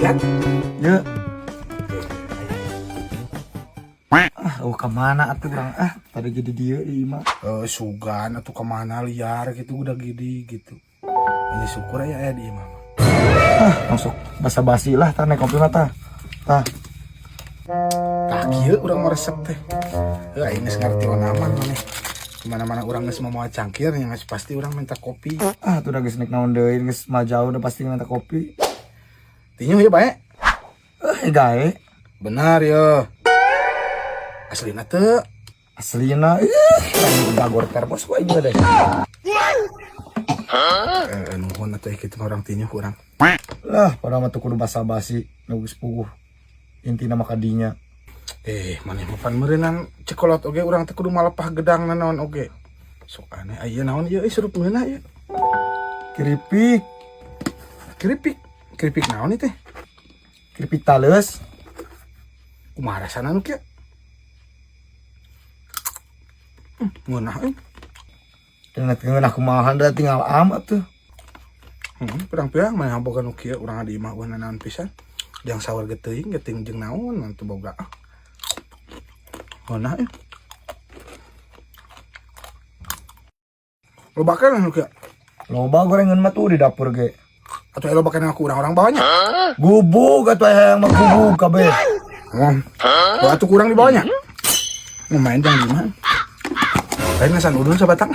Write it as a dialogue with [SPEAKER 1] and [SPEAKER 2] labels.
[SPEAKER 1] Lihat.
[SPEAKER 2] Ya. Ah, oh kemana atuh urang ah? Tadi jadi dia di imah.
[SPEAKER 1] Eh, sugan atau kemana liar gitu udah gini gitu. Ini syukur ya aya di imah mah.
[SPEAKER 2] Ah, masuk basa-basi lah tah naik kopi mah tah. Tah.
[SPEAKER 1] Tah kieu urang mah resep teh. Heuh aing geus ngarti onaman maneh. Kemana-mana urang geus mawa cangkir yang geus pasti urang minta kopi.
[SPEAKER 2] Ah, tuh udah geus naik naon deui geus mah jauh udah pasti minta kopi.
[SPEAKER 1] Tinyu ya bae.
[SPEAKER 2] Eh, gae.
[SPEAKER 1] Benar ya. Aslina teu.
[SPEAKER 2] Aslina ih, bagor termos ku aing deh.
[SPEAKER 1] Eh, nuhun atuh kitu mah urang tinyu urang.
[SPEAKER 2] Lah, pada mah tuh kudu basa-basi nu geus puguh. Intina mah kadinya.
[SPEAKER 1] Eh, maneh mah pan meureunang cekolot oge urang teh kudu malepah gedang naon oge. Sok aneh aya naon ieu euy sirup ngeunah ieu.
[SPEAKER 2] Keripik,
[SPEAKER 1] Keripik. Keripik naon ieu teh?
[SPEAKER 2] Keripik taleus.
[SPEAKER 1] Kumaha rasana nu kieu? Ngeunah euy.
[SPEAKER 2] Tinggal ngeunah kumaha da tinggal am atuh.
[SPEAKER 1] Heeh, pirang-pirang maneh boga nu kieu urang di imah eueuh naon pisan. Jang sawar geteuing geuting jeung naon mah teu boga. Ngeunah euy. Loba keneh nu kieu.
[SPEAKER 2] Loba gorengan mah tuh di dapur ge.
[SPEAKER 1] Atuh loba keneh aku urang-urang bawanya.
[SPEAKER 2] Gubug atuh hayang mah gubug kabeh.
[SPEAKER 1] Hmm. Wah, atuh kurang di bawahnya. Mau main jang di imah. Lain ngesan udun sabatang.